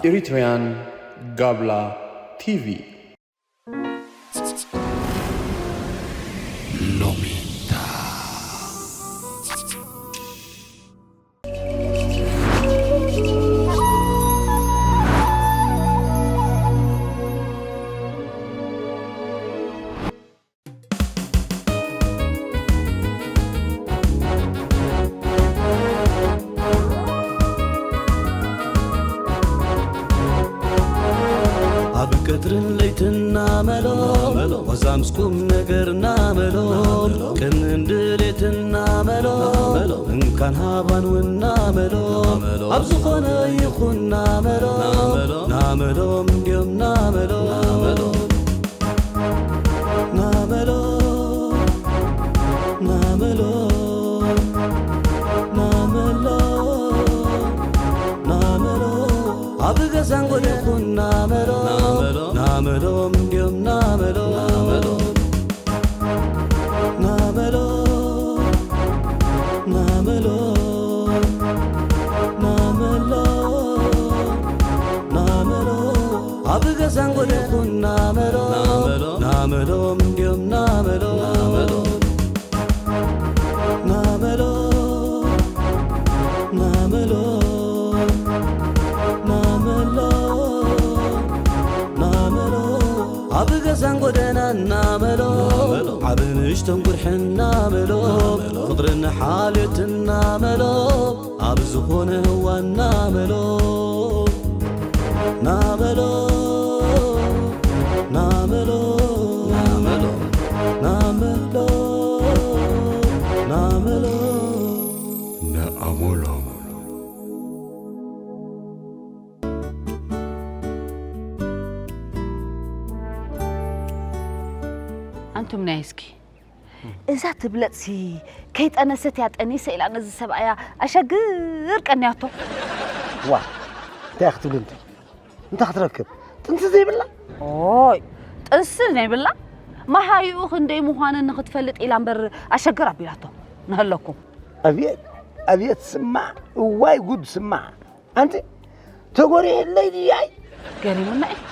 Eritrean Gabla T V. ኣብ ቀትርን ለይትና መሎ፣ ወዛምስኩም ነገርና መሎ፣ ቅንን ድሌትና መሎ፣ እንካን ሃባን ውና መሎ፣ ኣብ ዝኾነ ይኹና መሎ፣ ናመሎም እንድዮም ናመሎ። ናመሎ ናመሎ ናመሎ ናመሎ ኣብ ገዛን ጎደኹን ናመሎ ናመሎም እንድዮም ናመሎ ናመሎ ናመሎ ናመሎ ናመሎ ኣብ ገዛን ጎደኹን ናመሎ ናመሎም እንድዮም ናመሎ ናመሎ ናመሎ ናመሎ ናመሎ ኣብ ገዛን ጎደናን ናመሎ ዓብ ንእሽቶን ጉርሕን ናመሎ ፍቕርን ሓልዮትን ናመሎ ኣብ ዝኾነ እዋን ናመሎ ናመሎ ናመሎ ናመሎ ናመሎ ናመሎ ነኣሞሎም ኣንቱም ናይ እስኪ እዛ ትብለጽሲ ከይጠነሰት እያ ጠኒሰ ኢላ ነዚ ሰብኣያ ኣሸግር ቀንያቶ። ዋ እንታይ ክትብል እንተ እንታይ ክትረክብ ጥንሲ ዘይብላ ኦይ ጥንሲ ዘይብላ መሃይኡ ክንደይ ምዃነን ንኽትፈልጥ ኢላ እምበር ኣሸግር ኣቢላቶ ንሀለኩም። ኣብየት ኣብየት ስማዕ እዋይ ጉድ ስማዕ ኣንቲ ተጎሪየለይ ድያይ ገሪሙና እዩ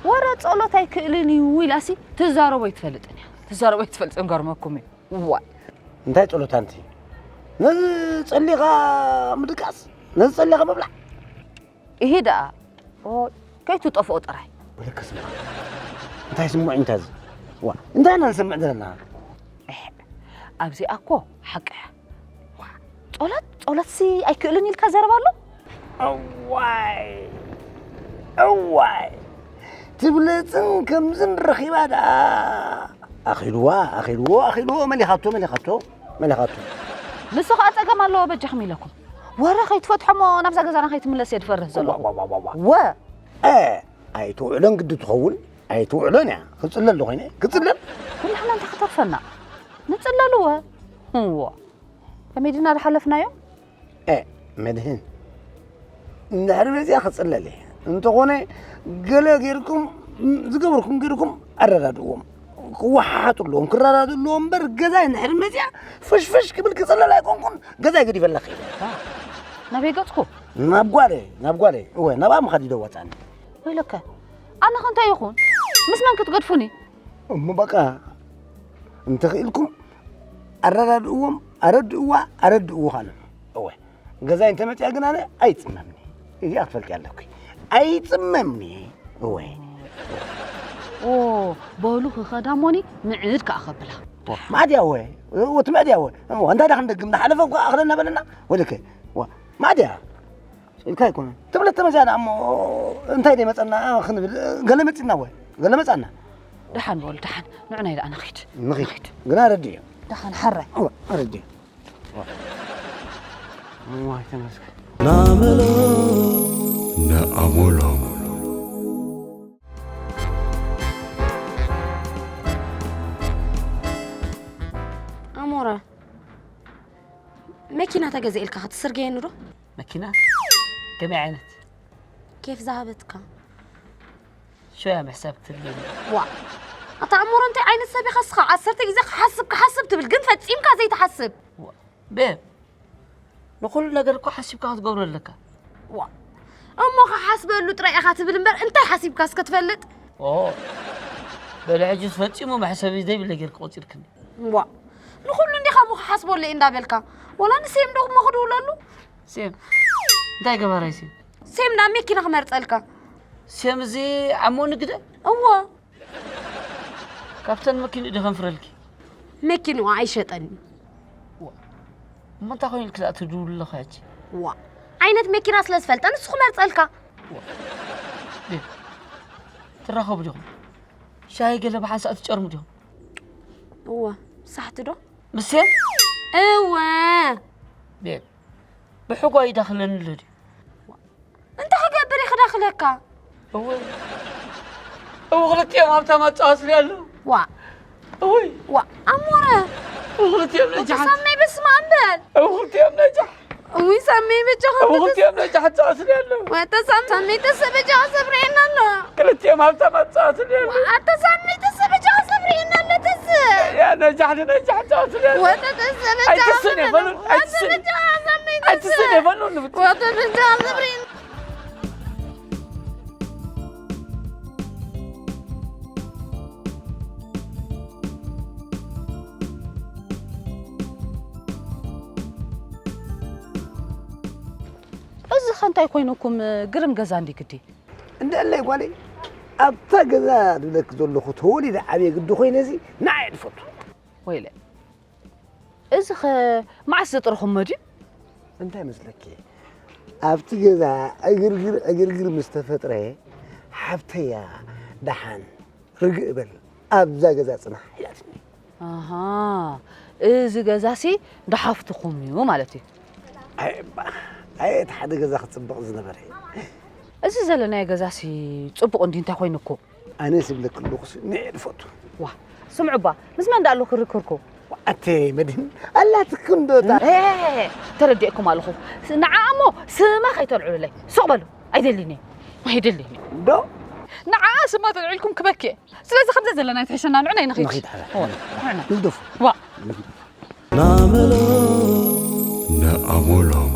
ወረ ጸሎት ኣይክእልን እዩ ኢላሲ ትዛረቦ ኣይትፈልጥን እያ ትዛረቦ ኣይትፈልጥን ገርመኩም እዩ ዋይ እንታይ ጸሎት ኣንቲ ነዚ ጸሊኻ ምድቃስ ነዚ ጸሊኻ ምብላዕ ይሄ ደኣ ከይትጠፍኦ ጥራይ ወለከ ስማ እንታይ ስምዑ እንታይ እዚ ዋ እንታይ ኢና ንሰምዕ ዘለና ኣብዚኣ እኮ ሓቂ እያ ጸሎት ጸሎትሲ ኣይክእልን ኢልካ ዘረባ ኣሎ እዋይ እዋይ ትብለፅን ከምዝን ረኺባ ደኣ ኣኺልዋ ኣኺልዎ ኣኺልዎ መሊኻቶ መሊኻቶ መሊኻቶ ንሱ ከዓ ፀገም ኣለዎ በጃኹም ኢለኩም ወረ ከይትፈትሖሞ ናብዛ ገዛና ከይትምለስ እየ ድፈርህ ዘለኹ ወ ኣይትውዕሎን ግዲ ትኸውን ኣይትውዕሎን እያ ክፅለል ኮይነ ክፅለል ኩላሕና እንታይ ክተርፈና ንፅለልወ እዎ ከመይ ድና ዝሓለፍናዮ መድህን እንድሕር መፅያ ክፅለል እየ እንተኾነ ገለ ጌርኩም ዝገበርኩም ጌርኩም ኣረዳድእዎም ክወሓሓጡ ኣለዎም ክረዳዱ ኣለዎም እምበር ገዛይ እንድሕር መፅያ ፍሽፍሽ ክብል ክፅለል ኣይኮንኩን ገዛይ ገዲፈላ ከይደ ናበይ ገፅኩ ናብ ጓለ ናብ ጓለ እወ ናብኣ ምኻድ ይደዋፃኒ ወይለከ ኣነ ከ እንታይ ይኹን ምስ መን ክትገድፉኒ እሞ በቃ እንተኽኢልኩም ኣረዳድእዎም ኣረድእዋ ኣረድእዎ ካለ እወ ገዛይ እንተመፅያ ግን ኣነ ኣይፅመምኒ እዚኣ ክትፈልጢ ኣለኩ ኣይፅመምኒ እወ በሉ ክኸዳ ሞኒ ምዕድ ከዓ ከብላ ማዕድያ እወ ወቲ መዕድያ እወ እንታይ ዳ ክንደግም ዝሓለፈ እኳ ኣኽለና በለና ወለከ ማዕድያ ኢልካ ኣይኮነን ትብለት ተመዝያ ደኣ እሞ እንታይ ደይ መፀና ክንብል ገለ መፂና ወ ገለ መፃና ደሓን በሉ ደሓን ንዕናይ ደኣ ንኺድ ንኺድ ግና ረድዮ ደሓን ሓራይ ረድዮ ናመሎ ነኣሞሎም ኣሞራ መኪና ተገዚእልካ ክትስርገየኒ ዶ? መኪና? ከመይ ዓይነት? ኬፍ ዝሃበትካ። ሸያ ምሕሳብ ክትልኒ። ዋ ኣታ ኣሞራ እንታይ ዓይነት ሰብ ኢኻ እስኻ? ዓሰርተ ግዜ ክሓስብ ክሓስብ ትብል ግን ፈጺምካ ዘይትሓስብ። ቤብ ንኹሉ ነገር እኮ ሓሲብካ ክትገብሮ ኣለካ። ዋ እሞ ክሓስበሉ ጥራይ ኢኻ ትብል እምበር እንታይ ሓሲብካ እስከ ትፈልጥ? ኦ፣ በለ ሕጂስ ፈጺሙ መሕሰቢ ዘይብለይ ጌርኪ ቆጺርክኒ። ዋ፣ ንኹሉ እንዲኻ እሞ ክሓስበሉ እየ እንዳበልካ። ወላ ንሴም ዶ እሞ ክድውለሉ? ሴም? እንታይ ገባራይ ሴም? ሴም ናብ መኪና ክመርጸልካ። ሴም እዚ ዓሞ ንግደ? እዎ። ካብተን መኪንኡ ዶ ከንፍረልኪ? መኪንኡ ኣይሸጠኒ። ዋ፣ እሞ እንታይ ኮይኑ ኢልኪ ደኣ ትድውሊ ኣለኺ ሕጂ? ዋ፣ ዓይነት መኪና ስለ ዝፈልጠ ንሱ ክመርጸልካ። ዋ፣ ቤት፣ ትራኸቡ ዲኹም? ሻሂ ገለ ብሓንሳእ ትጨርሙ ዲኹም? እወ፣ ሳሕቲ ዶ? ምስ ሴም? እወ። ቤት፣ ብሕጓ ይዳኽለኒ ኣሎ ድዩ? እንታይ ክገብር እዩ ክዳኽለካ? እወ። እወ፣ ክልቲኦም ሃብታማት ጸዋስሊ ኣለዉ። ዋ። እወይ። ዋ፣ ኣሞረ። እወ፣ ክልቲኦም ነጃሓት። ሳመይ፣ በስመ ኣብ በል። እወ፣ ክልቲኦም ነጃሕ። እውይ፣ ሳመይ፣ በጃኻ እወ፣ ክልቲኦም ነጃሓት ጸዋስሊ ኣለዉ። ወተ ሳም-፣ ሳመይ፣ ተሰ፣ በጃኻ ሰብርየና ኣሎ። ክልቲኦም ሃብታማት ጸዋስሊ ኣለዉ። ዋ፣ ኣተ ሳመይ፣ ተሰ፣ በጃኻ ሰብርየና ኣሎ፣ ተሰ። ያ ነጃሕ ንነጃሕ ጸዋስሊ ኣለዉ። ወተ ተሰ፣ በጃኻ ኣይትስእን እየ ሰብርየና። በሉን፣ ወተ ኣይትስእን። በጃኻ ሳመይ፣ ተሰ። ኣይትስእን እየ በሉን፣ ንፍትሕ። ወተ በጃኻ ሰብርየና። እዚ ኸ እንታይ ኮይኑኩም፣ ግርም ገዛ እንዲ ግዲ? እንደለይ ጓለይ፣ ኣብታ ገዛ ዝብለኪ ዘለኹ ተወሊደ ዓብየ ግዲ ኮይነ እዚ ንዓይ እየ ዝፈቱ። ወይለ፣ እዚ ኸ መዓስ ዘጥረኹሞ ድዩ? እንታይ መስለኪ? ኣብቲ ገዛ ዕግርግር ዕግርግር ምስ ተፈጥረ፣ ሓብተያ ደሓን ርግእ በል፣ ኣብዛ ገዛ ጽናሕ ኢላትኒ። ኣሃ፣ እዚ ገዛሲ ደሓፍትኹም እዩ ማለት እዩ። ኣየባ፣ ኣየ እቲ ሓደ ገዛ ክጽብቕ ዝነበረ። እዚ ዘለናዮ ገዛሲ ጽቡቕ እንዲ እንታይ ኮይኑ እኮ? ኣነ ዝብለኪ ኣለኹ ሲ ንዒ ዝፈቱ። ዋ፣ ስምዑ እባ፣ ምስ መን ደኣ ኣሎ ክርክርኩ? ኣተ መድህን፣ ኣላትኪ እንዶ እታ። ኤ፣ ተረዲእኩም ኣለኹ። ንዓ እሞ ስማ ከይተልዕሉለይ። ሱቕ በሉ። ኣይደልን እየ። ኣይደልን እየ። ዶ? ንዓ ስማ ተልዒልኩም ክበኪ እየ። ስለዚ ከምዚ ዘለና ይትሕሸና፣ ንዑ ናይ ንኺድ። ንኺድ፣ ሓራ። ዋ፣ ንዑ። ንግደፉ። ዋ። ንግደፉ። ናመሎ። ንኣሞሎም።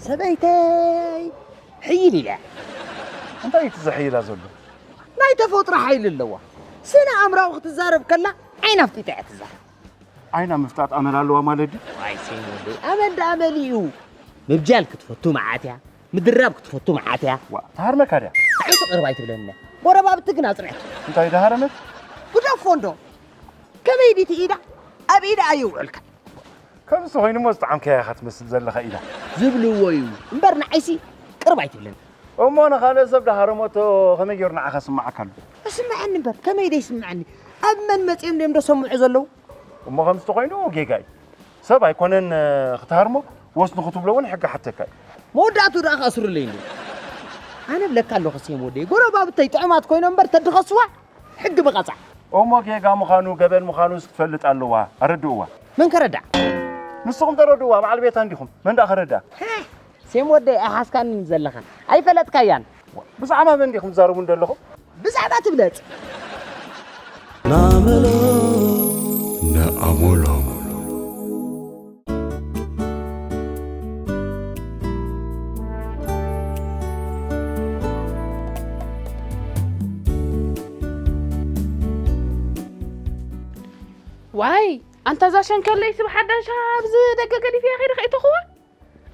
ሰበይተይ ሕይል ኢለ። እንታይ እዩ ትዘሕይላ ዘሎ? ናይ ተፈጥሮ ሓይሊ ኣለዋ። ስነ ኣእምራዊ ክትዛረብ ከላ ዓይና ኣፍጢጣ እያ ትዛረብ። ዓይና ምፍጣጥ ኣመል ኣለዋ ማለት ድዩ? ዋይ ሴም ወደይ፣ ኣመል ደኣ ኣመል እዩ። ምብጃል ክትፈቱ መዓት እያ፣ ምድራብ ክትፈቱ መዓት እያ። ዋ፣ ትሃርመካ ድያ? ንዓይ ትቕርብ ኣይትብለኒ። ጎረባብቲ ግን ኣጽንዐት። እንታይ ደሃረመት? ግደፎ እንዶ። ከመይ ድቲ ኢዳ ኣብ ኢዳ ኣየውዕልካ። ከምዚ ኮይኑ እሞ ዝጠዓምካያ ኢኻ ትመስል ዘለኻ ኢዳ። ዝብልዎ እዩ እምበር ንዓይሲ ቅርብ ኣይትብለኒ። እሞ ንኻልእ ሰብ ደሃረመቶ ከመይ ገይሩ ንዓኻ ስምዓካ ኣሎ? እስምዐኒ እምበር ከመይ ደይስምዐኒ? ኣብ መን መጺኦም ድዮም ዶ ሰምዑ ዘለዉ? እሞ ከምዚ ተኾይኑ ጌጋ እዩ። ሰብ ኣይኮነን፣ እ፣ ክትሃርሞ ወስኑ ክትብሎ እውን ሕጊ ሓተካ እዩ። መወዳእቱ ደኣ ከእስሩለይ እንዲ። ኣነ እብለካ ኣለኹ ሴም ወደይ፣ ጎረባብተይ ጥዑማት ኮይኖም እምበር ተድኸስዋ ሕጊ ብቐጻ። እሞ ጌጋ ምዃኑ ገበን ምዃኑስ ክትፈልጥ ኣለዋ፣ ኣረድእዋ። መን ከረድኣ? ንስኹም ተረድእዋ፣ በዓል ቤታ እንዲኹም። መን ደኣ ከረድኣ? ሄ! ሴም ወደይ ኣይሓዝካንን ዘለኻ። ኣይፈለጥካያን። ብዛዕባ መን ዲኹም ትዛረቡ እንደለኹም? ብዛዕባ ትብለጽ። ናመሎ። ንኣሞሎም። ዋይ፣ ኣንታ እዛ ሸንከለይ ስብ ሓዳሽ ኣብዚ ደገ ገዲፍያ ከይደ ከይተኽዋ?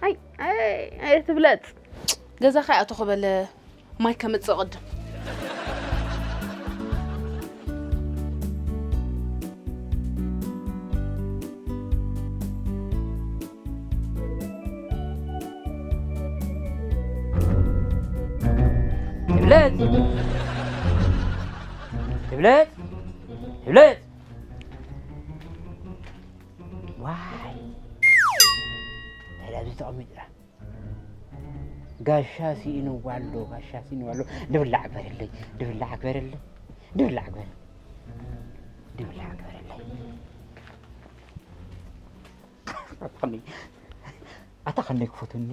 ኣይ፣ ኣይ፣ ኣይ፣ ትብለጽ። ገዛኻ ይኣተኹ በለ፣ ማይ ከምጽእ ቅድም። ትብለጽ። ትብለጽ። ትብለጽ። ዋይ። እንታይ ኣብዚ ተቐሚጥና? ጋሻ ስኢንዋ ኣሎ፣ ጋሻ ስኢንዋ ኣሎ። ድብላዕ ግበረለይ፣ ድብላዕ ግበረለይ፣ ድብላዕ ግበረ-፣ ድብላዕ ግበረለይ። ኣታ ኸመይ፣ ኣታ ኸመይ ክፈትኒ?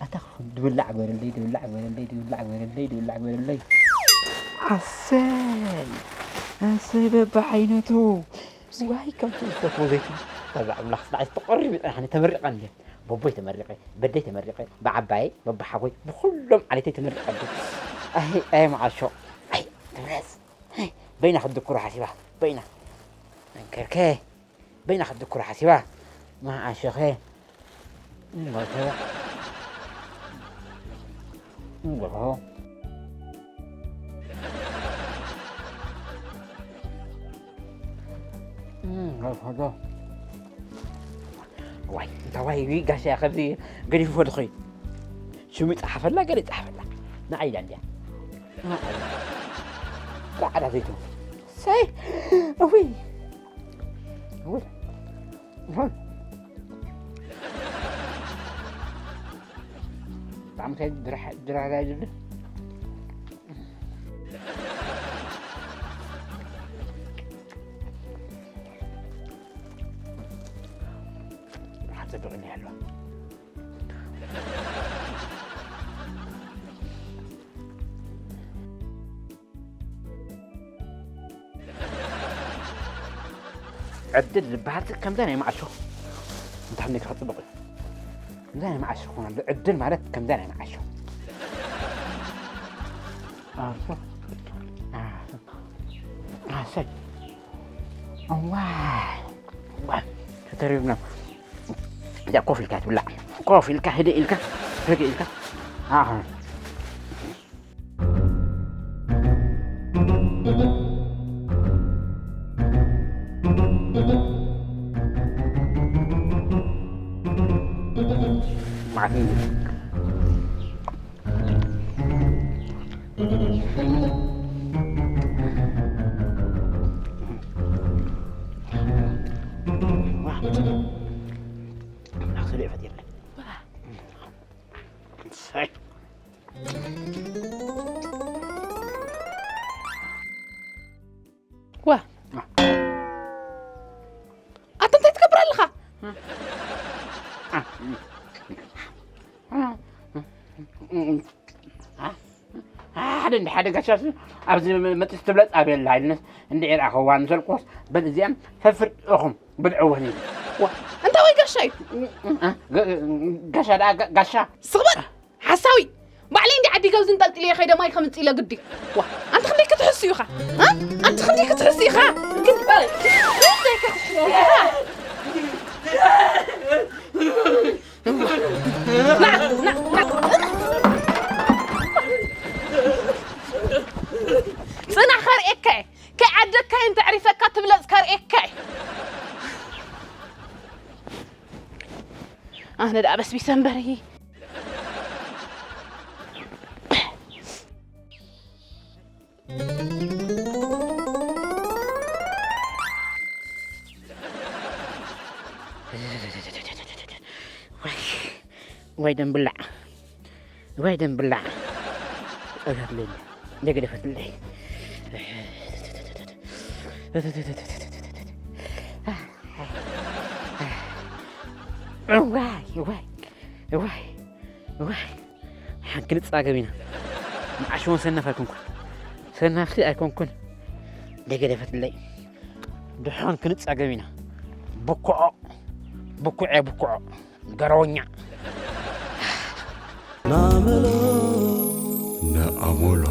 ኣታ ኸ-፣ ድብላዕ ግበረለይ፣ ድብላዕ ግበረለይ፣ ድብላዕ ግበረለይ፣ ድብላዕ ግበረለይ። ኣሰይ፣ ኣሰይ በብዓይነቱ። ዋይ፣ ከምቲ ዝፈትዎ ዘይትብል። ከዛ ኣምላኽ ስራይ ተቆሪብ ኣነ ተመሪቐ እንደ ቦቦይ ተመሪቐ በደይ ተመሪቐ ብዓባይ በብሓጎይ ብኩሎም ዓሌተይ ተመሪቐ እንደ ኣይ ኣይ መዓሾ ኣይ ትብረስ በይና ክትድክሮ ሓሲባ በይና እንከርከ በይና ክትድክሮ ሓሲባ መዓሾኸ እንጎልፎ እንጎልፎ ዋይ እንታ ዋይ ዊ ጋሻ ከዚ ገዲፍዎ ድኸይ ሽሙ ይፅሓፈላ ገለ ይፅሓፈላ ንዓይ ኢላ እንድያ ፃዕዳ ዘይቱ ሰይ እውይ እውይ ብጣዕሚ ድራራ ይብል ብሓንተ ብቕኒ ኣሎ ዕድል ዝበሃል ከምዛ ናይ መዓሾ እንታይ ነካ ጽቡቕ እዩ ከምዛ ናይ መዓሾ ኾን ኣሎ ዕድል ማለት ከምዛ ናይ መዓሾ ኣሰይ ኣዋ ተተሪብና እዛ ኮፍ ኢልካ ትብላዕ ኮፍ ኢልካ ህደ ኢልካ ህደ ኢልካ ኣኸ ዋ ኣንተ እንታይ ትገብር ኣለኻ ሓደ እንዲ ሓደ ጋሻ ኣብዚ መፅስ ትብለ ፃብ የላ ኢልነስ እንዲ ኤርኣኸዋ ንሰልቆስ በል እዚኣም ፈፍር ኢኹም ብልዕወን እዩ እንታይ ወይ ጋሻ እዩ ጋሻ ደኣ ጋሻ ስኽበር ሓሳዊ ባዕለይ እንዲ ዓዲ ገብዚ እንጠልጥልዮ ከይደ ማይ ከምፅእ ኢለ ግዲ ዋ ኣንተ ክንደይ ክትሕሱ ኢኻ ኣንተ ክንደይ ክትሕሱ ኢኻ ግን ፅና ከርእየካ ከይ ዓደካይ እንተዕሪፈካ ትብለፅ ከርእየካ ኣነ ደኣ በስቢሰ እምበሪ ወይ ደንብላዕ ወይ ደንብላዕ ጸጋብለኒ እንደገደፈትለይ ዋይ ዋይ ዋይ ዋይ ሓንቲ ክንጻገም ኢና። መዓሽ እውን ሰነፍ ኣይኮንኩን። ሰናፍቲ ኣይኮንኩን። ደገደፈትለይ። ድሖን ክንጻገም ኢና። ብኩዖ ብኩዐ ብኩዖ ገረወኛ። ናመሎ ነኣሞሎ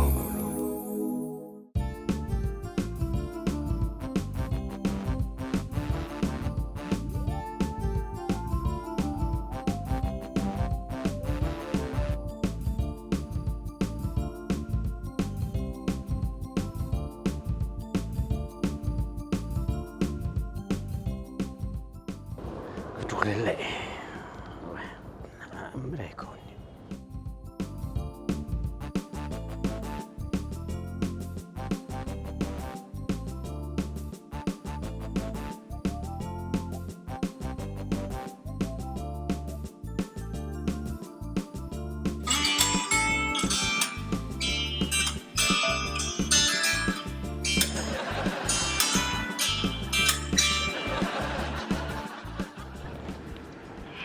ክትውክለለ እምር ኣይከውን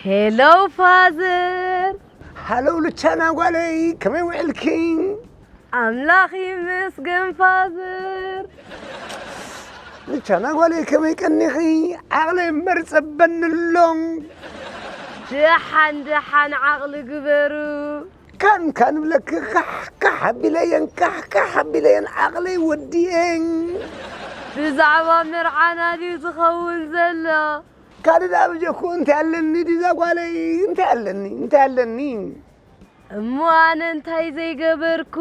ሄሎ ፋዘር። ሃሎ ሉቻና ጓለይ ከመይ ውዕልኪ? ኣምላኽ ይመስገን ፋዘር። ልቻና ጓለይ ከመይ ቀኒኺ? ዓቕለይ እምበር ጸበኒ ኣሎ። ደሓን ደሓን ዓቕሊ ግበሩ። ካን ካን ብለኪ ካሕ ካሕ ኣቢለየን፣ ካሕ ካሕ ኣቢለየን ዓቕለይ ወዲኤን። ብዛዕባ መርዓና ድዩ ዝኸውን ዘሎ? ካልእ ደኣ ብጀክኡ እንታይ ኣለኒ ድዛ ጓለይ? እንታይ ኣለኒ? እንታይ ኣለኒ? እሞ ኣነ እንታይ ዘይገበርኩ?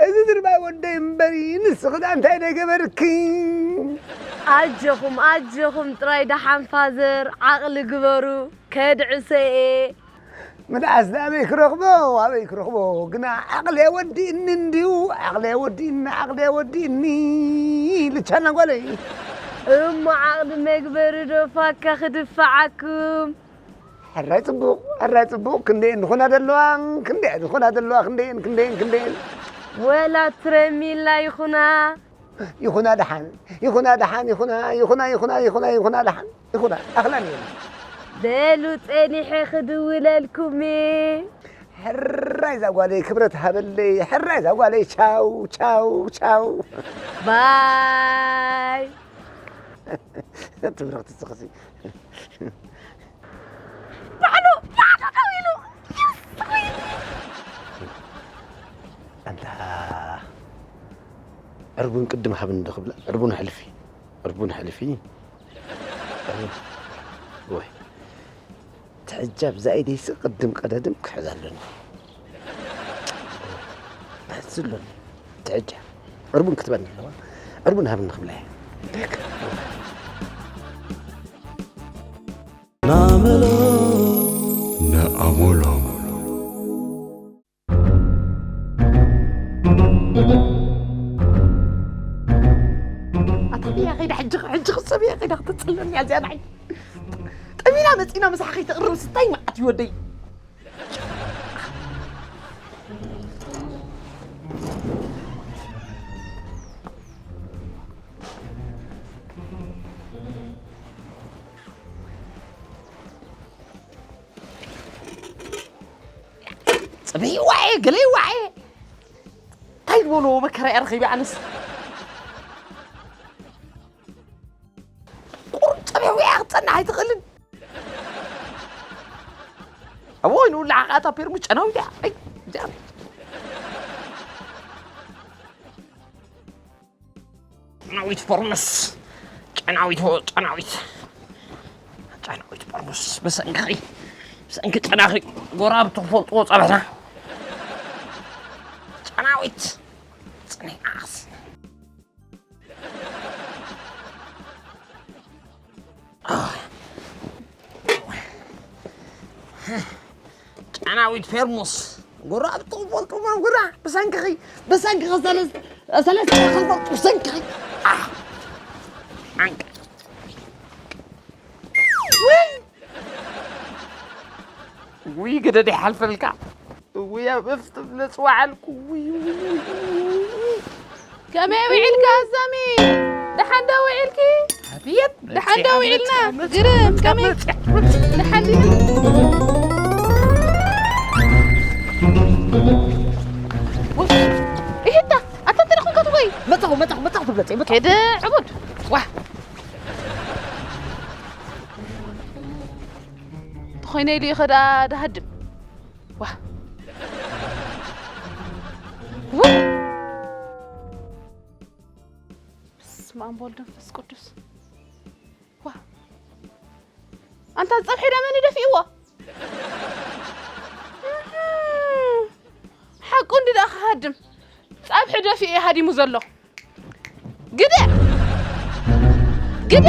እዚ ድርባይ ወደይ እምበሪ፣ ንስኺ ደኣ እንታይ ደኣ ገበርኪ? ኣጆኹም፣ ኣጆኹም ጥራይ ደሓን ፋዘር፣ ዓቕሊ ግበሩ፣ ከድዕሰ እየ። ምድዓስ ደኣ ኣበይ ክረኽቦ፣ ኣበይ ክረኽቦ? ግና ዓቕሊ ወዲእኒ እንድዩ፣ ዓቕሊ ወዲእኒ፣ ዓቕሊ ወዲእኒ፣ ልቻና ጓለይ። እሞ ዓቕሊ መግበሪ ዶ ፋካ ክድፍዓኩም? ሕራይ ጽቡቕ፣ ሕራይ ጽቡቕ፣ ክንደየን ዝኾና ዘለዋ፣ ክንደየን ዝኾና ዘለዋ፣ ክንደየን፣ ክንደየን፣ ክንደየን። ወላ ትረሚላ ይኹና። ይኹና ደሓን፣ ይኹና ደሓን፣ ይኹና፣ ይኹና፣ ይኹና፣ ይኹና፣ ይኹና ደሓን፣ ይኹና፣ ኣኽላን እየን። በሉ ጸኒሐ ክድውለልኩም እየ። ሕራይ እዛ ጓለይ ክብረት ሃበለይ፣ ሕራይ እዛ ጓለይ ቻው፣ ቻው፣ ቻው። ባይ። ትብረኽቲ ስኽሲ። ባዕሉ፣ ባዕሉ ደው ኢሉ። የስ፣ ወይኔ። ኣንታ ዕርቡን ቅድም ሃብኒ ዶ ክብላ? ዕርቡን ሕልፊ። ዕርቡን ሕልፊ። ዕርቡን። ወይ። ትሕጃብ ዛኢደይሲ ቅድም ቀደድም ክሕዝ ኣለኒ። ክሕዝ ኣለኒ። ትሕጃብ። ዕርቡን ክትበኒ ኣለዋ። ዕርቡን ሃብኒ ክብላ እየ። ናመሎ። ነኣሞሎም። ኣታ ብያ ኸይዳ ሕጂ፣ ሕጂ ክሰብ እያ ኸይዳ ክተጽለኒ እያ እዚኣ ንዓይ። ጠሚና መጺና ምሳኻ ከይተቕርብ ስታይ መዓት እዩ ወደይ። ጽበይዋ እየ፣ ገለይዋ እየ። እንታይ ዝበልዎ መከራ እየ ረኺበ ኣነስ። ቁሩብ ጸብሒ ውዒኣ ክትጸንሕ ኣይትኽእልን። ኣብ ወይኑ ለዓቓታ ፔርሙዝ ጨናዊት እያ። ኣይ፣ እዚኣ። ጨናዊት ፎርምስ። ጨናዊት፣ ጨናዊት። ጨናዊት ፎርምስ። ብሰንኪ፣ ብሰንኪ ጨናኺ ጎራብቲ ክፈልጥዎ ጸብሕና። ጨናዊት። ጽኒዓስ። ጨናዊት ፌርሙስ። ጎራብቲ ክፈልጡ መጉራ። ብሰንክኺ፣ ብሰንክኺ ሰለስተ፣ ሰለስተ ክፈልጡ ብሰንክኺ። ኣህ። ዓንቀ። ውይ! ውይ፣ ገደደ ይሓልፈልካ። ውይ፣ ኣብ እፍትም ነጽዋዓልኩ። ውይ፣ ውይ፣ ውይ፣ ውይ። ከመይ ውዒልካ ኣዛሚ? ደሓን ዶ ውዒልኪ? ኣቤት፣ ደሓን ዶ መጽያ፣ ውዒልና? መጽያ፣ ግርም፣ መጽያ፣ ከመይ? መጽያ። ደሓን ዲና? ውይ፣ ይሄዳ፣ ኣታ እንተ ደኹም ከትጎይ? መጣኹ፣ መጣኹ፣ መጣኹ ትብለጸይ፣ መጣኹ። ከደ ዕቡድ፣ ዋህ። ተኾይነ ኢሉ ይኸዳ ደሃድም። ዋህ። ውይ! በስመ ኣብ ወወልድ ወመንፈስ ቅዱስ። ዋ። ኣንታ ጸብሒ ደመኒ ደፊእዎ። እህ። ሓቁ እንዲ ደኣ ክሃድም። ጸብሒ ደፊኡ እዩ ሃዲሙ ዘሎ። ግደ! ግደ!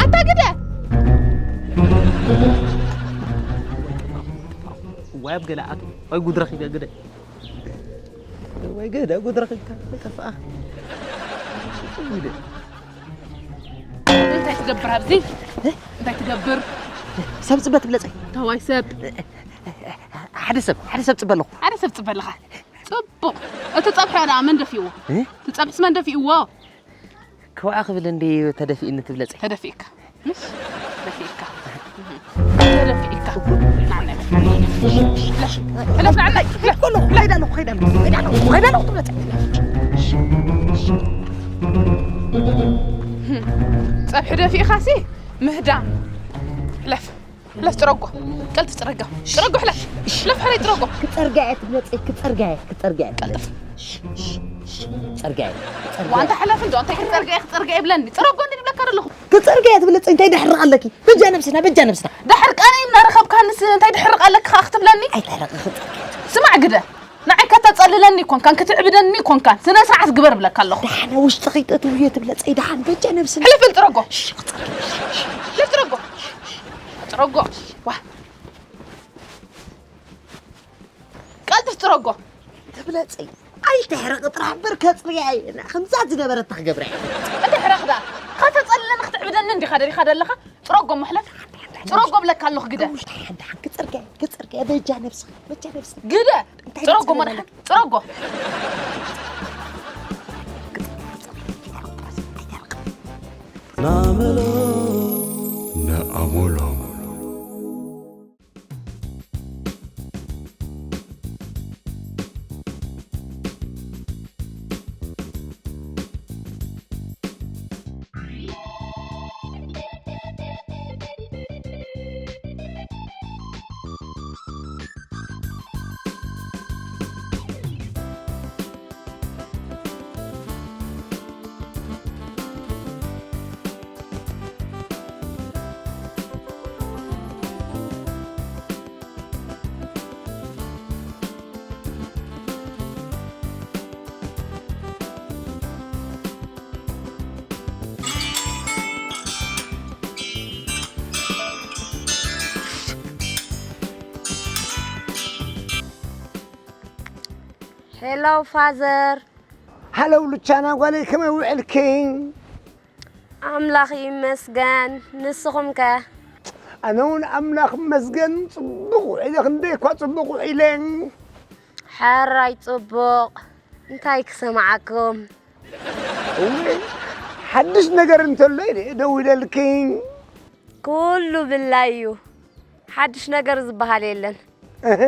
ኣታ ግደ! ዋይ ኣብ ገለ ኣቱ። ወይ ጉድ ረኺበ ግደ። ወይ ግደ፣ ጉድ ረኺብካ፣ ይጠፍኣ። ግደ። እንታይ ትገብር ኣብዚ? እ? እንታይ ትገብር? ሰብ ጽበ ትብለጸይ። ተዋይ ሰብ። ሓደ ሰብ፣ ሓደ ሰብ ጽበ ኣለኹ። ሓደ ሰብ ጽበ ኣለኻ። ጽቡቕ። እቲ ጸብሒ ደኣ መን ደፊእዎ? እ? እቲ ጸብሒስ መን ደፊእዎ? ከውዓ ክብል እንድዩ ተደፊእኒ ትብለጸይ። ተደፊእካ። ምሽ? ተደፊእካ። ተደፊእካ። ናዕና። ሕለፍ ናዕና። ሕለፍ። ከይደ ኣለኹ፣ ከይደ ኣለኹ፣ ከይደ ኣለኹ፣ ከይደ ኣለኹ ትብለጸይ። ጸብሒ ደፊእኻሲ ምህዳም። ሕለፍ፣ ሕለፍ፣ ጥረጎ። ቀልጥፍ፣ ጥረጋ። ጥረጎ፣ ሕለፍ። ሕለፍ፣ ሕራይ ጥረጎ። ክጸርጋ እየ ትብለጸይ፣ ክጸርጋ እየ፣ ክጸርጋ እየ። ቀልጥፍ። ጸርጋ እየ፣ ክጸርጋ እየ። ዋንታ ሕለፍ እንዶ፣ እንታይ ክጸርጋ እየ፣ ክጸርጋ እየ ይብለኒ? ጥረጎ እንዲ ይብለካ ዘለኹ። ክጸርጋ እየ ትብለጸይ፣ እንታይ ደሕርቕ ኣለኪ? በጃ ነብስና፣ በጃ ነብስና። ደሕር ቀነይ እናረኸብካንስ እንታይ ደሕርቕ ኣለኪ ኸኣ ክትብለኒ? ኣይተሕርቕ፣ ክጸርጋ እየ። ስማዕ ግደ። ንዓይ ከተጸልለኒ ኣይኮንካን፣ ክትዕብደኒ ኣይኮንካን፣ ስነ ስርዓት ግበር እብለካ ኣለኹ። ደሓን ውሽጢ ከይተእትውዮ ትብለጸይ፣ ደሓን በጃ ነብስና። ሕልፍ በል ጥረጎ። እሺ፣ ክጸርግ። ሕልፍ ጥረጎ። ጥረጎ። ዋ። ቀልጥፍ ጥረጎ። ትብለጸይ። ኣይትሕረቕ ጥራሕ እምበር ከጽርያ እየ። ከምዛ ዝነበረታ ክገብራ እየ። እንታይ ሕረቕ ደኣ? ከተጸልለኒ ክትዕብደኒ እንዲኻ ደሊኻ ደለኻ? ጥረጎ መሕለፍ። ጥረጎ ብለካ ኣለኹ ግደ። ደሓን፣ ደሓን፣ ክጽርጋ እየ፣ ክጽርጋ እየ። በጃ ነብስኻ፣ በጃ ነብስኻ። ግደ። እንታይ ጥረጎ ክጽርጋ መድሓን፣ ኣለካ? ጥረጎ። ናመሎ። ነኣሞሎ። ሄሎ ፋዘር። ሃለው ሉቻና ጓለይ፣ ከመይ ውዕልኪ? ኣምላኽ ይመስገን። ንስኹም ከ? ኣነ እውን ኣምላኽ ይመስገን ጽቡቕ ውዒለ፣ ክንደይ እኳ ጽቡቕ ውዒለ። ሕራይ ጽቡቕ። እንታይ ክሰምዓኩም? እወ፣ ሓድሽ ነገር እንተሎ ኢለ እየ ደዊለልኪ። ኩሉ ብላይ እዩ። ሓድሽ ነገር ዝበሃል የለን። እህ፣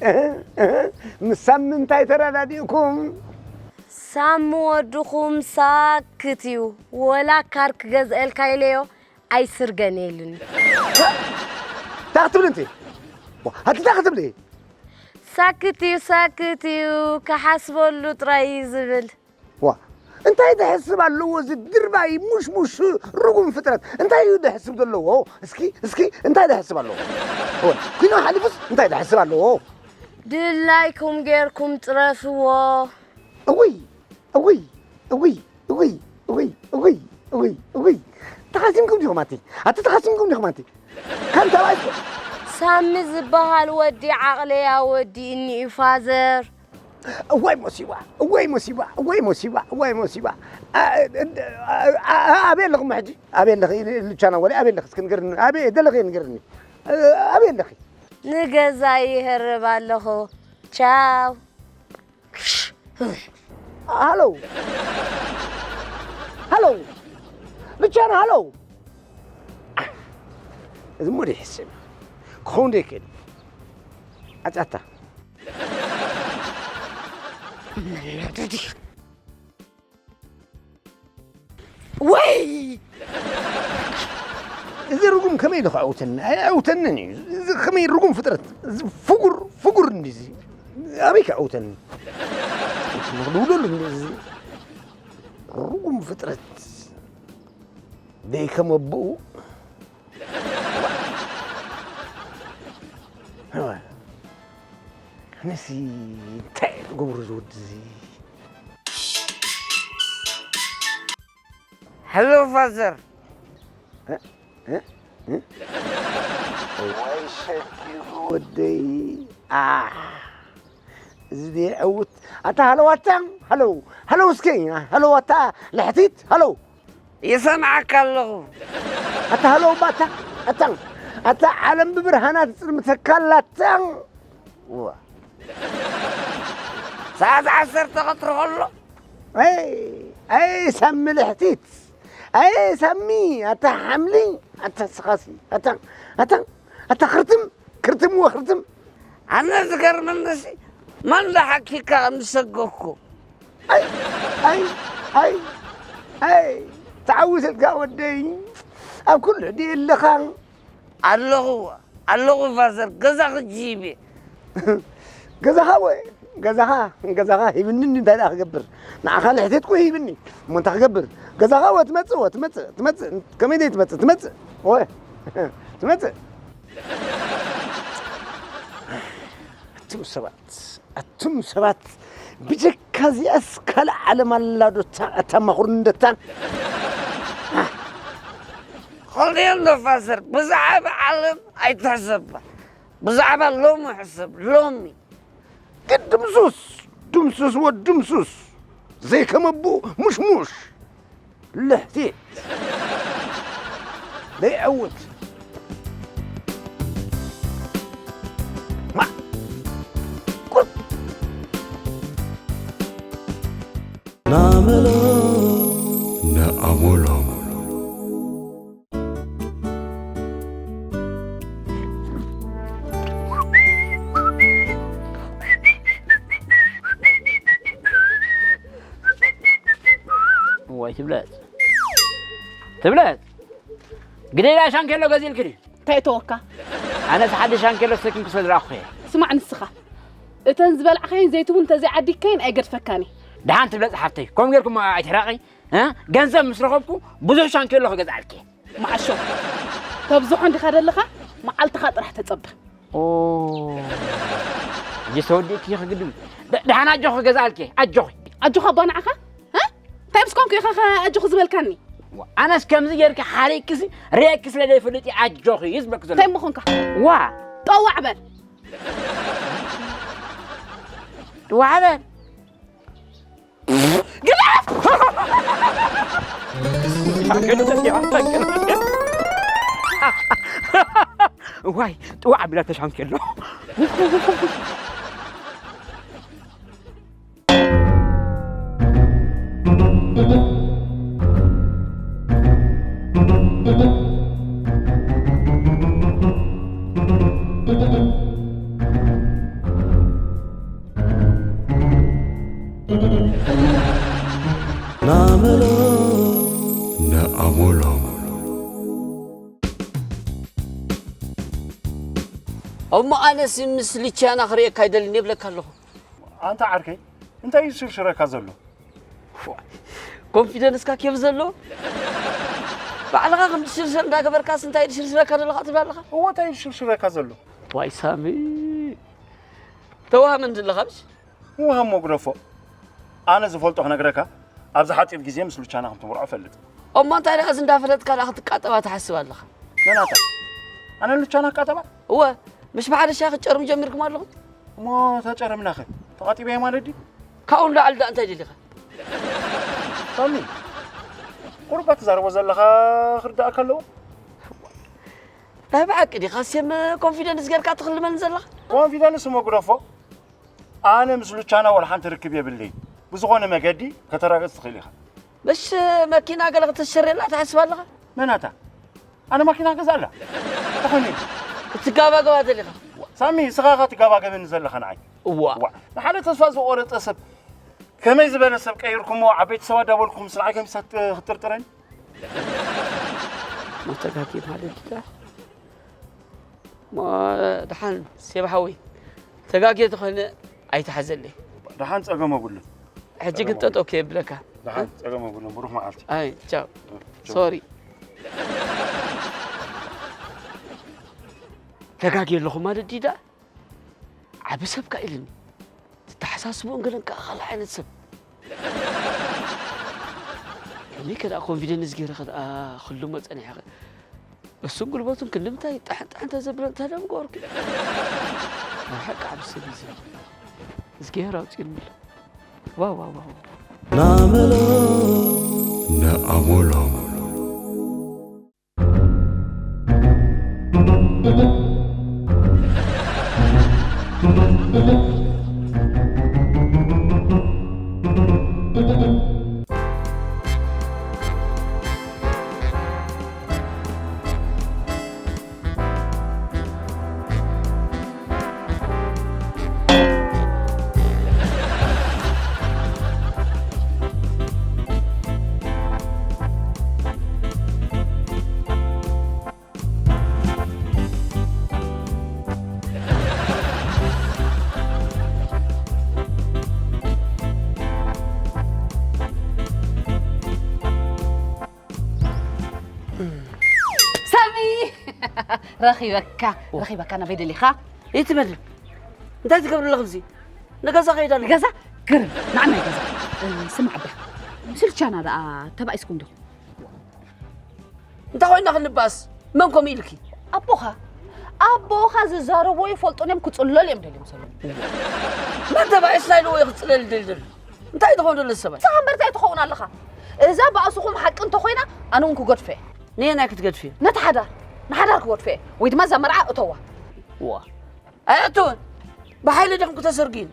እህ፣ እህ። ምስ ሳሚ እንታይ ተረዳዲእኩም? ሳሚ ወድኹም ሳክት እዩ። ወላ ካር ክገዝአልካ ኢለዮ ኣይስርገን ኢሉኒ። እንታይ ክትብሊ እንት? ዋ፣ ኣቲ እንታይ ክትብሊ? ሳክት እዩ፣ ሳክት እዩ፣ ክሓስበሉ ጥራይ እዩ ዝብል። ዋ፣ እንታይ ደሕስብ ኣለዎ እዚ ድርባይ ሙሽሙሽ ርጉም ፍጥረት? እንታይ እዩ ደሕስብ ዘለዎ? እስኪ፣ እስኪ፣ እንታይ ደሕስብ ኣለዎ? ወይ፣ ኩናት ሓሊፉስ እንታይ ደሕስብ ኣለዎ? ድላይኩም ጌርኩም ጥረፍዎ። እውይ፣ እውይ፣ እውይ፣ እውይ፣ እውይ፣ እውይ፣ እውይ፣ እውይ። ተኻሲምኩም ዲኹም ኣቲ? ኣቲ ተኻሲምኩም ዲኹም ኣቲ? ከም ተባይ እኮ። ሳሚ ዝበሃል ወዲ ዓቕለይ ኣወዲእኒ እዩ ፋዘር። እዋይ ሞሲባ፣ እዋይ ሞሲባ፣ እዋይ ሞሲባ፣ እዋይ ሞሲባ። ኣ-፣ ኣ-፣ ኣ-፣ ኣበይ ኣለኹም ሕጂ? ኣበይ ኣለኺ? ሉቻና ወለ ኣበይ ኣለኺ? እስኪ ንገርኒ። ኣበይ ደለኺ ንገርኒ። ኣበይ ኣለኺ? ንገዛ ይህርብ ኣለኹ። ቻው። ሃሎ። ሃሎ። ሉቻና ሃሎ። እዚ እሞ ደይሕስብ ክኸውን ደይክእል። ኣጻታ። ወይ! እዚ ርጉም ከመይ ኢሉ ክዕውተኒ? ኣይዕውተንን እዩ። እዚ ከመይ ርጉም ፍጥረት? እዚ ፍጉር፣ ፍጉር እንዲዚ። ኣበይ ክዕውተኒ? ንኽድውለሉ እንዲዚ። ርጉም ፍጥረት። ደይ ከም ኣቦኡ። እዋ። ኣነሲ እንታይ እየ ዝገብሮ እዚ ወዲ እዚ? ሄሎ ፋዘር። እ? እ? እ? እዋይ ሸኪሉ ወደይ። ኣ፣ እዚ ደይ ዕውት። ኣታ ሃሎ ኣታ፣ ሃሎ፣ ሃሎ እስኪ፣ ሃሎ ኣታ ልሕቲት፣ ሃሎ። ይሰምዓካ ኣለኹ። ኣታ ሃሎ ባታ፣ ኣታ፣ ኣታ ዓለም ብብርሃና ትጽልምተካ ኣላ፣ ኣታ። ዋ። ሰዓት ዓሰርተ ቀትሪ ከሎ። ኣይ፣ ኣይ ሳሚ ልሕቲት፣ ኣይ ሳሚ፣ ኣታ ሓምሊ፣ ኣታ ስኻሲ፣ ኣታ፣ ኣታ፣ ኣታ ክርትም፣ ክርትም ወክርትም። ኣነ ዝገርመኒሲ፣ መን ደሓኪካ ምስ ሰገኩ? ኣይ፣ ኣይ፣ ኣይ፣ ውሰድካ ወደይ፣ ኣብ ኩሉ ድየ ኣለኻ? ኣለኹ ኣለኹ ፋዘር፣ ገዛ ክጅይብ እየ። ገዛኻ ወ ገዛኻ ገዛኻ ሂብኒ፣ እንታይ ደኣ ክገብር? ንዓኻ ልሕተትኩ ሂብኒ። እሞ እንታይ ክገብር? ገዛኻ ወ ትመጽእ ወ ትመጽእ ትመጽእ፣ ከመይ ደይ ትመጽእ ትመጽእ ወ ትመጽእ። ኣቱም ሰባት ኣቱም ሰባት፣ ብጀካ እዚኣስ ካልእ ዓለም ኣላ ዶ እታ፣ እታ ማኹርንደታ? ኾልዮን ዶ ፋዘር፣ ብዛዕባ ዓለም ኣይትሕሰባ፣ ብዛዕባ ሎሚ ሕሰብ፣ ሎሚ። ግን ድምሱስ፣ ድምሱስ ወድ ድምሱስ፣ ዘይከመቡ ሙሽሙሽ። ልሕቲ ዘይዐውት። ማ ቁርጥ። ናመሎ ነኣሞሎም። እዋይ ትብለጽ ትብለጽ። ግደላ ሻንኬሎ ገዚልክኒ። እንታይ ተወካ? ኣነስ ሓደ ሻንኬሎ ሰኪም ክሰድራኹ እየ። ስማዕ ንስኻ፣ እተን ዝበላዕካይን ዘይቲ እውን እንተዘይዓዲግካይን ኣይገድፈካን እየ። ደሓን ትብለጽ ሓፍተይ፣ ከምኡ ጌርኩም ኣይትሕረቂ። እ? ገንዘብ ምስ ረኸብኩ ብዙሕ ሻንኬሎ ክገዝኣልኪ እየ። መዓሾ፣ ተብዝሖ እንዲኻ ደለኻ፣ መዓልትኻ ጥራሕ ተጸበ። ኦ፣ ሕጂ ተወዲእኪ ኢኺ ግድም። ደ-፣ ደሓን ኣጆኺ ክገዝኣልኪ እየ፣ ኣጆኺ። ኣጆኻ ኣባ ንዓኻ? እ? እንታይ ምስ ኮንኩ ኢኻ ኸ ኣጆኺ ዝበልካኒ? ዋ፣ ኣነስ ከምዚ ጌርኪ ሓሪቅኪሲ ርእየኪ ስለ ዘይፈልጥ እየ ኣጆኺ ዝብለኪ ዘለኹ። እንታይ እሞ ኮንካ? ዋ። ጠዋዕ በል። ጠዋዕ በል። ግደፍ! ዋይ፣ ጥዋዕ ኣቢላ ተሻንኬሎ። ናመሎ ነኣሞሎም። እሞ ኣነስ ምስ ልቻና ክርእየካ ኣይደልን እየ እብለካ ኣለኹ። ኣንታ ዓርከይ፣ እንታይ እዩ ዝሽርሽረካ ዘሎ? ኮንፊደንስካ ኬፍ ዘሎ? ባዕልኻ ከም ትሽርሸር እንዳገበርካስ እንታይ ድሽርሽረካ ዘለኻ ትብል ኣለኻ? እዎ፣ እንታይ እዩ ዝሽርሽረካ ዘሎ? ዋይ ሳሚ፣ ተዋህመ እንድለኻ ምሽ? ምውሃም መጉረፎ። ኣነ ዝፈልጦ ክነግረካ፣ ኣብዚ ሓጺር ግዜ ምስ ሉቻና ከም ትምርዖ እፈልጥ። እሞ እንታይ ደኣ እዚ እንዳፈለጥካ ደኣ ክትቃጠባ ትሓስብ ኣለኻ? መናታ? ኣነ ሉቻና ክቃጠባ? እወ፣ ምሽ ብሓደ ሻሂ ክትጨርሙ ጀሚርኩም ኣለኹም? እሞ ተጨረምናኸ? ተቓጢበ እየ ማለት ድዩ? ካብኡ ንላዕሊ ደኣ እንታይ ደሊኻ? ሳሚ፣ ቁሩብ ትዛረቦ ዘለኻ ክርድኣካ ኣለዎ። ናይ ብሓቂ ዲኻ? ሴም ኮንፊደንስ ጌርካ ትኽልመኒ ዘለኻ? ኮንፊደንስ እሞ ግደፎ። ኣነ ምስ ሉቻና ወላ ሓንቲ ርክብ የብለይን። ብዝኾነ መገዲ ከተራግጽ ትኽእል ኢኻ። ምሽ መኪና ገለ ክትሽርየላ ትሓስብ ኣለኻ? መናታ? ኣነ ማኪና ገዛላ? ተኾይኑ እዩ። ክትጋባገባ ደሊኻ? ሳሚ፣ ንስኻ ኢኻ ትጋባገብኒ ዘለኻ ንዓይ። እዋ። እዋ። ንሓደ ተስፋ ዝቖረጸ ሰብ ከመይ ዝበለ ሰብ ቀይርኩሞ? ዓበይቲ ሰባት ዳበልኩም ምስ ንዓይ ከሚሳ ክትጥርጥረኒ? መተጋጊ ማለት ድኣ? እሞ ደሓን ሴብ ሓወይ፣ ተጋግየ ተኾይነ ኣይትሓዘለይ። ደሓን ጸገም የብሉን። ሕጂ ግን ጸገም ጠጠው ከየብለካ። ደሓን ጸገም የብሉን። ብሩኽ መዓልቲ። ኣይ፣ ቻው። ቻው። ሶሪ። ተጋግየ ኣለኹ ማለት ድዩ ደኣ? ዓቢ ሰብ ከኣ ኢልኒ። ትተሓሳስብኦን ገለን ከኣ ካልእ ዓይነት ሰብ። ከመይ ከ ደኣ ኮንፊደንስ ገይረ ከ ደኣ ክልሞ ጸኒሐ ከ? እሱን ጉልበቱን ክንዲ ምንታይ ጥሕን ጥሕን ተዘብለ እንታይ ደኣ ምገበርኩ? ናይ ሓቂ ዓቢ ሰብ እዩ እዚ። እግዚኣብሔር ኣውጺኡኒ ኣሎ። ዋው፣ ዋው፣ ዋው፣ ዋው። ናመሎ ነኣሞሎም። ረኺበካ። ረኺበካ ናበይ ደሊኻ? ይትመድ። እንታይ ትገብር ኣለኽ ኣብዚ? ንገዛ ከይዳ ኣለኹ። ንገዛ? ግርም። ንዓና ገዛ። እ፣ ስማዕ ኣባ። ስልቻና ደኣ ተባኢስኩም ዲኹም? እንታይ ኮይና ክንባስ? መን ከምኡ ኢልኪ? ኣቦኻ። ኣቦኻ ዝዛረቦ ይፈልጡን እዮም፣ ክጽለሉ እዮም ደልዮም ዘለዉ። መን ተባኢስና ኢሉ ወይ ክጽለል ደሊ ዘሎ? እንታይ ትኾን ዘሎ ሰባት? ንስኻ እምበር እንታይ ትኸውን ኣለኻ? እዛ ባእስኹም ሓቂ እንተኾይና፣ ኣነ እውን ክገድፎ እየ። ነየናይ ክትገድፍዮ? ነቲ ሓዳር። ንሓዳር ክገድፎ እየ። ወይ ድማ እዛ መርዓ እተዋ። ዋ። ኣይኣትወን። ብሓይሊ ዲኹም ክተሰርግዩኒ?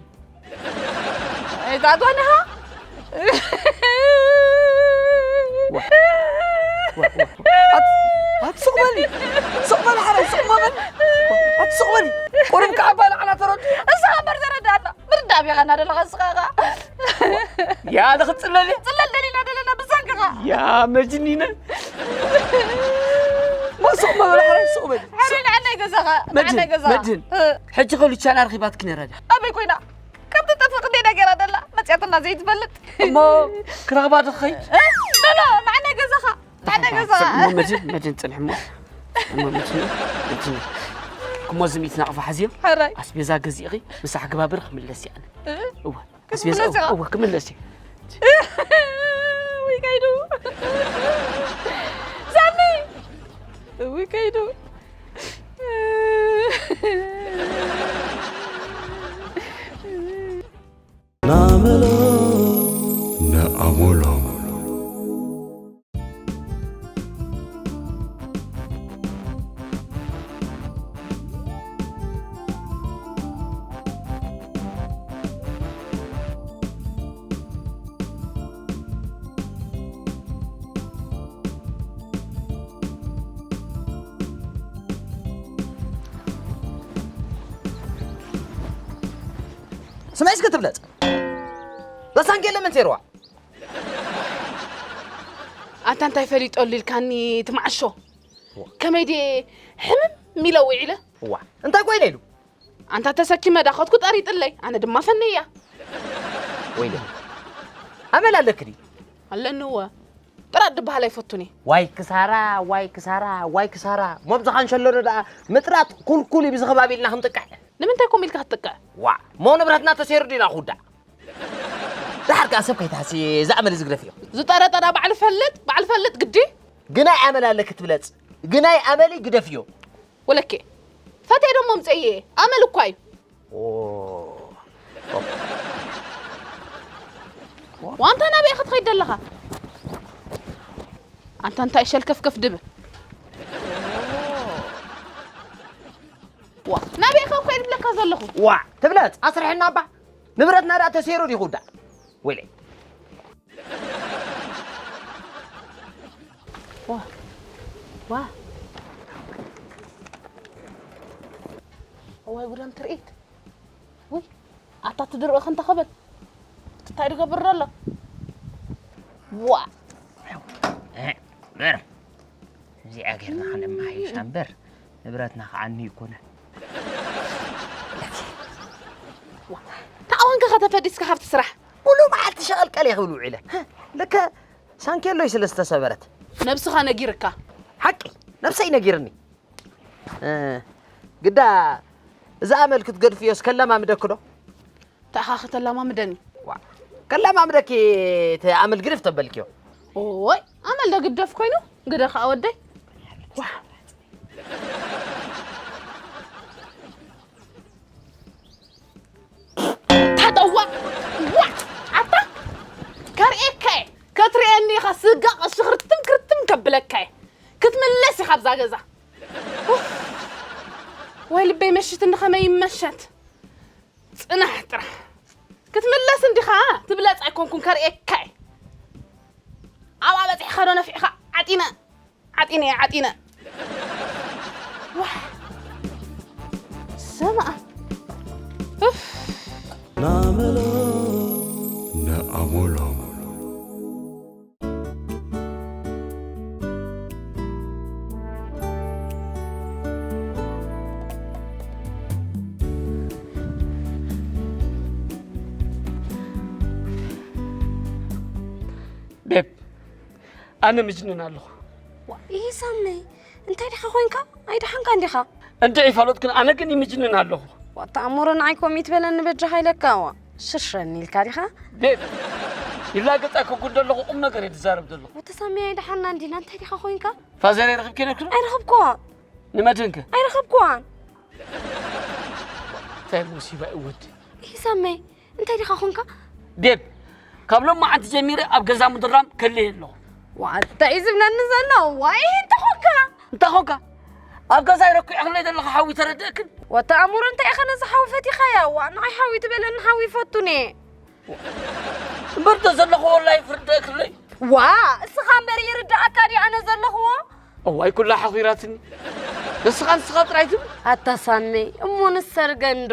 ኣይትኣትወን ኢኻ? ዋ፣ ዋ፣ ዋ። ኣት-፣ ኣት-፣ ሱቕ በሊ። ሱቕ በሊ፣ ሓራይ፣ ሱቕ በሊ። ኣት-፣ ሱቕ በሊ። ቁሩብ ከዓባ ንዓና ተረድኡ። እሳ እምበር ተረዳእና። ምርዳእ ቢኻ እናደለኻ ንስኻ ኸኣ። ያ፣ ንኽትጽለል እየ። ጽለል ደሊና ደለና ብሳንካኻ። ያ፣ መጅኒነ። ሞ ሱቕ በሊ፣ ሓራይ፣ ሱቕ በሊ። ሓራይ፣ ንዓናይ ገዛኻ፣ መድህን፣ ንዓናይ ገዛኻ። መድህን። እ። ሕጂ ኸሉ ቻና ኣርኺባትኪ ነይራ ድያ? ኣበይ ኮይና? ከም ትጠፍእ ክንደይ ነገራ ደላ፣ መጽያትና ዘይትፈልጥ። እሞ ክረኽባ ዶ ክኸይድ? እ? ኖ፣ ኖ፣ ንዓናይ ገዛኻ። ንዓናይ ገዛኻ። እሞ መድህን፣ መድህን ጽንሕ እሞ። እሞ መድህን፣ መድህን። እሞ እዚ ሚእቲ ናቕፋ ሓዝዮ። ሕራይ። ኣስቤዛ ገዚእኺ፣ ምሳሕ ግባብር ክምለስ እየ ኣነ። እ? እወ። ኣስቤዛ፣ ክትምለስ ኢኻ? እወ፣ ክምለስ እየ። ውይ፣ ከይዱ። ሳሚ! ውይ፣ ከይዱ። ናመሎ ነኣሞሎም። ስምዒ እስከ ትብለጽ። በሳንጌ ለምን ሴርዋ? ኣንታ እንታይ ፈሊጠሉ ኢልካኒ ትማዓሾ? ከመይ ድየ ሕምም ኢለ ውዒለ? እዋ፣ እንታይ ኮይነ ኢሉ? ኣንታ ተሰኪመ ዳኸትኩ ጠሪጥለይ፣ ኣነ ድማ ፈነያ። ወይለ፣ ኣመል ኣለኪ ድዩ? ኣለኒ እወ። ጥራጥ ድበሃል ኣይፈቱን እየ። ዋይ ክሳራ፣ ዋይ ክሳራ፣ ዋይ ክሳራ። ሞብዝኻን ሸሎነ ደኣ ምጥራጥ ኩልኩል እዩ ብዚ ከባቢ ኢልና ክንጥቅዕ። ንምንታይ ከምኡ ኢልካ ክትጥቅዕ? ዋዕ፣ ሞ ንብረትና ተሰይሩ ዲና ክውዳእ? ደሓር ከኣ ሰብ ከይትሃሲ፣ እዚ ኣመል እዚ ግደፍዮ። ዝጠረጠራ ባዕሉ ፈልጥ፣ ባዕሉ ፈልጥ ግዲ። ግናይ ኣመል ኣለኪ ትብለጽ። ግናይ ኣመሊ ግደፍዮ። ወለኬ፣ ፈትየ ደሞ ምጸየ፣ ኣመል እኳ እዩ። ኦ። ዋንታ ናበይ ኢኻ ትኸይድ ዘለኻ? ኣንታ እንታይ ሸልከፍከፍ ድብል? ዋ፣ ናበይ ኢኻ እኮ ድብለካ ዘለኹ? ዋ፣ ትብለጽ፣ ኣስርሕና እባ። ንብረትና ደኣ ተሰይሩ ዲኹ ዳ? ወይለይ። ዋ፣ ዋ። እዋይ ጉዳም ትርኢት። ውይ፣ ኣታ ትድርቕ እንተ ኽብል። እንታይ ድገብር ዘሎ? ዋ። እ፣ በር። እዚኣ ጌርና ኸነመሓይሻ እምበር፣ ንብረትና ኸዓ እኒ ይኮነ። ተኣወንከ ከተፈዲስካ ካብቲ ስራሕ? ሙሉ መዓልቲ ሸቐልቀል እየ ክብል ውዒለ። ልከ ሳንኬሎይ ስለ ዝተሰበረት። ነብስኻ ነጊርካ። ሓቂ፣ ነብሰይ ነጊርኒ። እ፣ ግዳ እዛ ኣመል ክትገድፍዮስ ከለማምደኪ ዶ? ተኣኻ ከተላማምደኒ። ዋ፣ ከላማምደኪ እቲ ኣመል ግድፍ ተበልክዮ። ኦይ፣ ኣመል ዶ ግደፍ ኮይኑ? ግደ ኸኣ ወደይ። ዋ። ታጠዋ። ዋ። ኣታ። ከርእየካ እየ። ከትርእየኒ ኢኻ ስጋ ሽኽርትም ክርትም ከብለካ እየ። ክትምለስ ኢኻ ኣብዛ ገዛ። ኡፍ። ወይ ልበይ መሽትኒ ከመይ ይመሸት። ጽናሕ ጥራሕ። ክትምለስ እንዲኻ ትብለጽ ኣይኮንኩን ከርእየካ እየ። ኣብኣ በጺሕኻ ዶ ነፊዕኻ ዓጢነ፣ ዓጢነ እየ ዓጢነ። ዋሕ። ሰማኣ። ኡፍ። ናመሎ ነኣሞሎም። ቤብ፣ ኣነ ምጅንን ኣለኹ። ዋ፣ ይሄ ሳምነይ፣ እንታይ ዲኻ ኮይንካ? ኣይደሓንካ እንዲኻ? እንድዒ ፋሎት ግን ኣነ ግን ይምጅንን ኣለኹ። ዋታ ኣሞረ ንዓይ ኮሚት በለኒ በጃኻ ኢለካ። ዋ ሽሸኒ ኢልካ ዲኻ? ቤብ ይላገጻ ከጉድ ዘለኹ ቁም ነገር እየ ዝዛረብ ዘለኹ። ወተሳሚ ኣይደሓና እንዲና እንታይ ዲኻ ኮይንካ? ፋዘር ይረኽብ ከነክሎ? ኣይረኸብኩዋ። ንመድህንከ? ኣይረኸብኩዋን። እንታይ ሙሲባ እዩ ወዲ? ይሳመይ እንታይ ዲኻ ኾንካ? ቤብ ካብ ሎማዓንቲ ጀሚረ ኣብ ገዛ ምድራም ከልየ ኣለኹ። ዋ እንታይ እዩ ዝብለኒ ዘሎ? ዋይ እንተ ኾንካ እንታይ ኾንካ? ኣብ ገዛ ይረኩ ይዕኽለይ ዘለኹ ሓዊ ተረድእክን? ወታ ኣሙር እንታይ ኢኻ ነዚ ሓዊ ፈቲኻያ? ዋ ንዓይ ሓዊ ትበለኒ ሓዊ ይፈቱኒ። እምበር ዶ ዘለኹዎ ላይፍ ርድእክለይ? ዋ እስኻ እምበር ይርድኣካ ድዩ ኣነ ዘለኹዎ? እዋይ ኩላ ሓኺራትኒ። ንስኻ ንስኻ ጥራይ ትብል? ኣታ ሳመይ እሞ ንሰርገንዶ?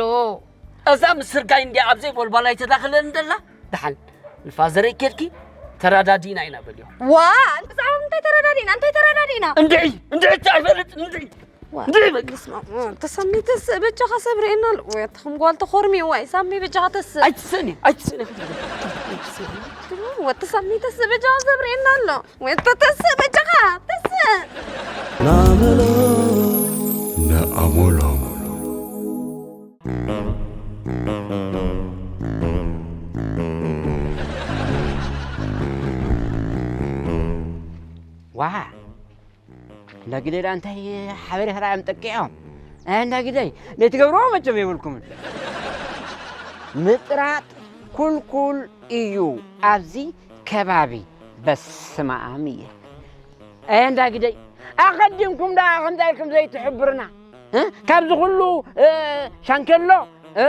እዛ ምስርጋይ እንድያ ኣብ ዘይቦልባል ኣይተዳኽለን ደላ። ደሓን ንፋዘረይ ኬድኪ ተራዳዲና ኢና በልዮ። ዋ ብዛዕባ እንታይ ተረዳዲና እንታይ ተረዳዲና? እንድዒ እንድዒ እቲ ኣይፈልጥ እንድዒ ዋ እንድዒ በቃ። በስመ ኣብ ተሰሚ ተስእ በጃኻ ሰብ ርኤና ኣሎ። ወይ ኣትኹም ጓል ተኾርሚ ዋይ ሳሚ በጃኻ ተስእ። ኣይትስእኒ ኣይትስእኒ። ወዲ ሳሚ ተስእ በጃኻ ሰብ ርኤና ኣሎ። ወይ ተስእ በጃኻ ተስእ። ናመሎ ናኣሞሎ ዋ እንዳ ግደይ ደኣ እንታይ ሓበሬታ ደኣ እዮም ጠቂዖም? ኣይ እንዳ ግደይ ነቲ ገብርዎ መቸም የብልኩምን። ምጥራጥ ኩልኩል እዩ ኣብዚ ከባቢ። በስመ ኣብ እየ። ኣይ እንዳ ግደይ ኣቐዲምኩም ደኣ ከምዚ ኢልኩም ዘይትሕብሩና እ? ካብዚ ኩሉ እ፣ ሻንከሎ እ፣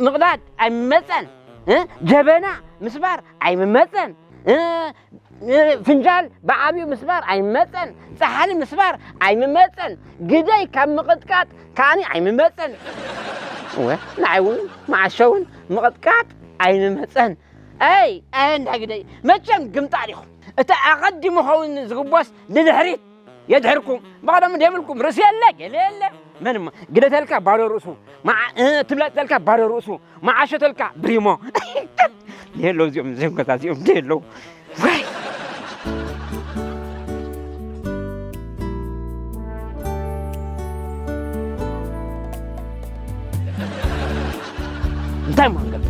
ምቕዳድ ኣይመፀን እ? ጀበና ምስባር ኣይመፀን እ? ፍንጃል ብዓብዩ ምስባር ኣይመፀን፣ ፃሓሊ ምስባር ኣይምመፀን፣ ግደይ ካብ ምቕጥቃጥ ከዓኒ ኣይምመፀን። እወ ንዓይ እውን መዓሾ እውን ምቕጥቃጥ ኣይምመፀን። ኣይ ኣየ እንዳ ግደይ መቸም ግምጣል ኢኹም። እቲ ኣቐዲሙ ኸውን ዝግቦስ ንድሕሪት የድሕርኩም። ብቐደሙ ደብልኩም ርእሲ የለ ገለ የለ። መን እሞ ግደ ተልካ ባዶ ርእሱ መዓ- እ፣ ትብለጥ ተልካ ባዶ ርእሱ መዓሾ ተልካ ብሪሞ። የለው እዚኦም እዚኦም ገዛ እዚኦም እንደ የለው። ወይ እንታይ ማንገብ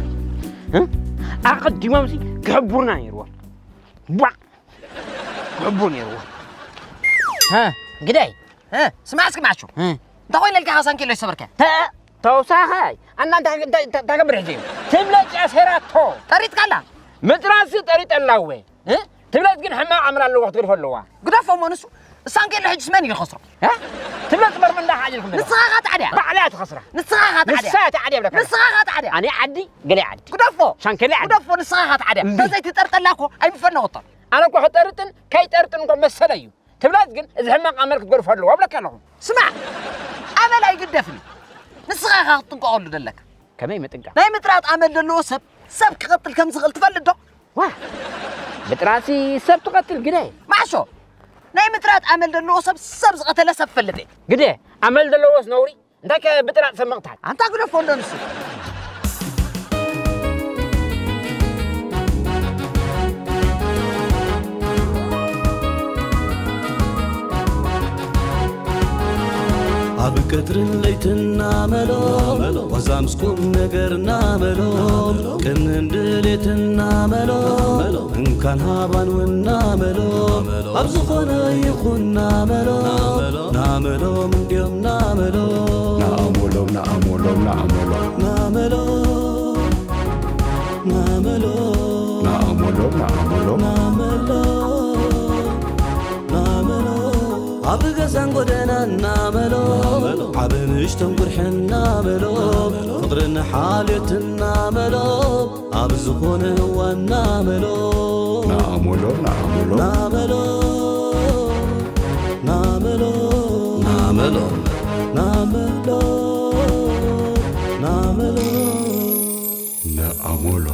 ኣቐዲሞምሲ ክሕቡርና ነይርዎም። ቧ ክሕቡር ነይርዎም። ግደይ ስማዕ እስኪ ማሹ እንታይ ኮይነ ኢልካ ሓሳን ኪሎ ይሰበርከ? ተውሳኻይ ኣና እንታይ እንታይ እንታይ ታገብር ሕጂ ትብለጽ እያ ሴራቶ። ጠሪጥካ ኣላ? ምጥራሲ ጠሪጠ ኣላወ። ትብለጽ ግን ሕማቕ ኣምር ኣለዎ ክትገድፎ ኣለዋ። ግደፎ እሞ ንሱ እሳን ከሎ ሕጅስ መን እዩ ዝኸስሮ? ትብለጽ መርመ እንዳ ሓጅልኩም ንስኻ ኢኻ ተዓድያ። ባዕላ እያ ትኸስራ። ንስኻ ኢኻ ተዓድያ። ንሳ እያ ተዓድያ ብለካ። ንስኻ ኢኻ ተዓድያ። ኣነ ዓዲ ገለ ዓዲ። ግደፎ። ሻንከለ ዓዲ። ግደፎ ንስኻ ኢኻ ተዓድያ። እምቢ። ተዘይትጠርጠላ እኮ ኣይምፈነወቶን። ኣነ እኮ ክጠርጥን ከይጠርጥን እኮ መሰለ እዩ። ትብለጽ ግን እዚ ሕማቕ ኣመል ክትገድፎ ኣለዎ እብለካ ኣለኹ። ስማዕ ኣመል ኣይግደፍን እዩ። ንስኻ ኢኻ ክትጥንቀቐሉ ዘለካ። ከመይ ምጥንቃቕ? ናይ ምጥራጥ ኣመል ዘለዎ ሰብ ሰብ ክቐትል ከም ዝኽእል ትፈልጥ ዶ? ዋ ብጥራሲ ሰብ ትቐትል ግደ። ማዕሾ ናይ ምጥራጥ ኣመል ዘለዎ ሰብ ሰብ ዝቐተለ ሰብ ፈልጥ እየ። ግደ ኣመል ዘለዎስ ነውሪ እንታይ ከ ብጥራጥ ሰብ ምቕታል? ኣንታ ግደፎ እንዶ ንሱ። ኣብ ቀትርን ለይትና መሎ ወዛምስ ቁም ነገርና መሎ ቅንን ድሌትና መሎ እንካን ሃባን ውና መሎ ኣብ ዝኾነ ይኹና መሎ ናመሎም እንዲዮም ናመሎ ናኣሞሎም ናኣሞሎም ናኣሞሎም ናመሎ ናመሎ ናኣሞሎም ናኣሞሎም ናመሎ ናመሎ ኣብ ገዛን ጎደናን ናመሎ ዓብ ንእሽቶን ጉርሕን ናመሎ ፍቕርን ሓልዮትን ናመሎ ኣብ ዝኾነ እዋን ናመሎ ናኣሞሎ ናኣሞሎ ናመሎ ናመሎ ናመሎ ናመሎ ናመሎ ናኣሞሎ